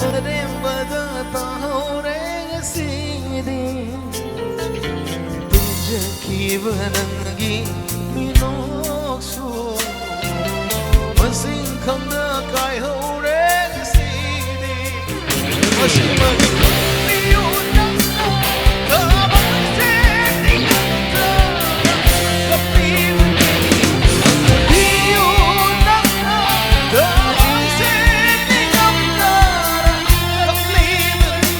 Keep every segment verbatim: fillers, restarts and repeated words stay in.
ꯆꯔꯦꯝꯕꯗ ꯇꯥꯍꯧꯔꯦ ꯉꯁꯤꯗꯤ꯫ ꯇꯦꯟꯖꯈꯤꯕ ꯅꯪꯒꯤ ꯃꯤꯅꯣꯛꯁꯨ ꯃꯁꯤꯡ ꯈꯪꯅ ꯀꯥꯏꯍꯧꯔꯦ ꯉꯁꯤꯗꯤ꯫ ꯃꯁꯤꯃꯗꯤ ꯈꯪꯕꯤꯌꯨ ꯅꯪꯅ, ꯊꯃꯣꯏꯁꯦ ꯅꯤꯡꯉꯝꯗ ꯀꯞꯄꯤꯕꯅꯤ꯫ ꯈꯪꯕꯤꯌꯨ ꯅꯪꯅ, ꯊꯃꯣꯏꯁꯦ ꯅꯤꯡꯉꯝꯗ ꯀꯞꯄꯤꯕꯅꯤ꯫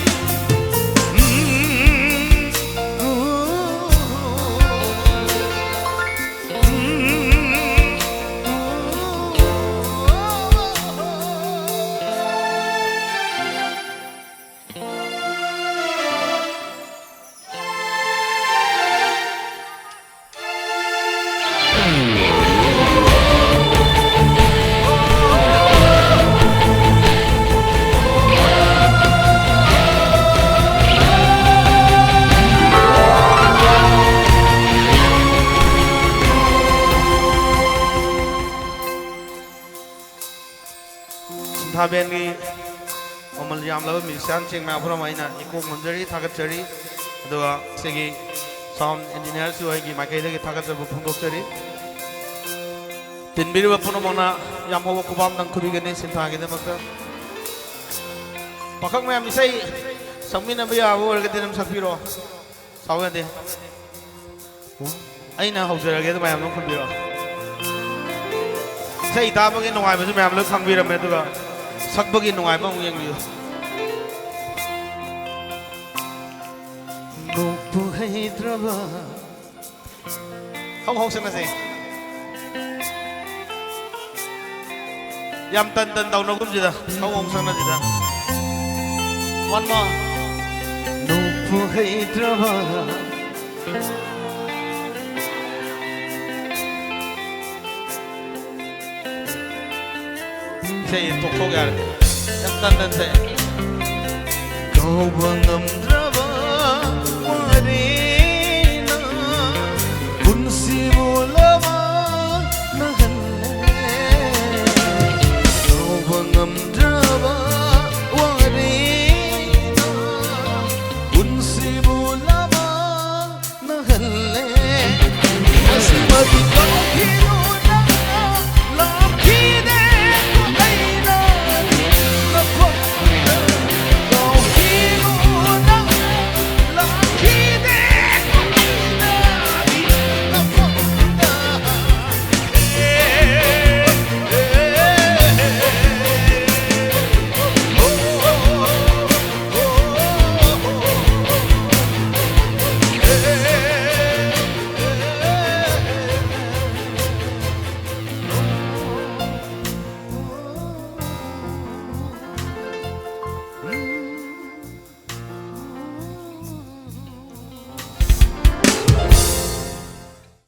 ꯁꯤꯟꯊꯥ ꯕꯦꯟꯒꯤ ꯃꯃꯜ ꯌꯥꯝꯂꯕ ꯃ꯭ꯌꯨꯖꯤꯁꯤꯌꯥꯟꯁꯤꯡ ꯃꯌꯥꯝ ꯄꯨꯝꯅꯃꯛ ꯑꯩꯅ ꯏꯀꯣꯛ ꯅꯣꯟꯖꯔꯤ, ꯊꯥꯒꯠꯆꯔꯤ꯫ ꯑꯗꯨꯒ ꯁꯤꯒꯤ ꯁꯥꯎꯟ ꯏꯟꯖꯤꯅꯤꯌꯥꯔꯁꯨ ꯑꯩꯒꯤ ꯃꯥꯏꯀꯩꯗꯒꯤ ꯊꯥꯒꯠꯆꯕ ꯐꯣꯡꯗꯣꯛꯆꯔꯤ꯫ ꯇꯤꯟꯕꯤꯔꯤꯕ ꯄꯨꯝꯅꯃꯛꯅ ꯌꯥꯝ ꯍꯧꯕ ꯈꯨꯕꯥꯛ ꯑꯃꯇꯪ ꯈꯨꯕꯤꯒꯅꯤ ꯁꯤꯟꯊꯥꯒꯤꯗꯃꯛꯇ꯫ ꯄꯥꯈꯪ ꯃꯌꯥꯝ ꯏꯁꯩ ꯁꯛꯃꯤꯟꯅꯕ ꯌꯥꯕ ꯑꯣꯏꯔꯒꯗꯤ ꯑꯗꯨꯝ ꯁꯛꯄꯤꯔꯣ꯫ ꯁꯥꯎ ꯌꯥꯗꯦ꯫ ꯑꯩꯅ ꯍꯧꯖꯔꯒꯦ, ꯑꯗꯨ ꯃꯌꯥꯝ ꯑꯗꯨꯝ ꯈꯨꯝꯕꯤꯔꯣ꯫ ꯏꯁꯩ ꯇꯥꯕꯒꯤ ꯅꯨꯡꯉꯥꯏꯕꯁꯨ ꯃꯌꯥꯝ ꯂꯣꯏ ꯈꯪꯕꯤꯔꯝꯃꯦ, ꯑꯗꯨꯒ ꯁꯛꯄꯒꯤ ꯅꯨꯡꯉꯥꯏꯕ ꯑꯃꯨꯛ ꯌꯦꯡꯕꯤꯌꯨ꯫ ꯅꯣꯛꯄ ꯍꯩꯇ꯭ꯔꯕ꯫ ꯍꯧ ꯍꯧ ꯁꯛꯅꯁꯦ꯫ ꯌꯥꯝ ꯇꯟ ꯇꯟ ꯇꯧꯅꯒꯨꯝꯁꯤꯗ꯫ ꯍꯧ ꯍꯧ ꯁꯛꯅꯁꯤꯗ꯫ One more. ꯅꯣꯛꯄ ꯍꯩꯇ꯭ꯔꯕ꯫ ꯏꯁꯩ ꯇꯣꯛꯊꯣꯛ ꯌꯥꯔꯦ꯫ ꯌꯥꯝ ꯇꯟ ꯇꯟ ꯁꯛꯑꯦ꯫ ꯀꯧꯕ ꯉꯝꯗ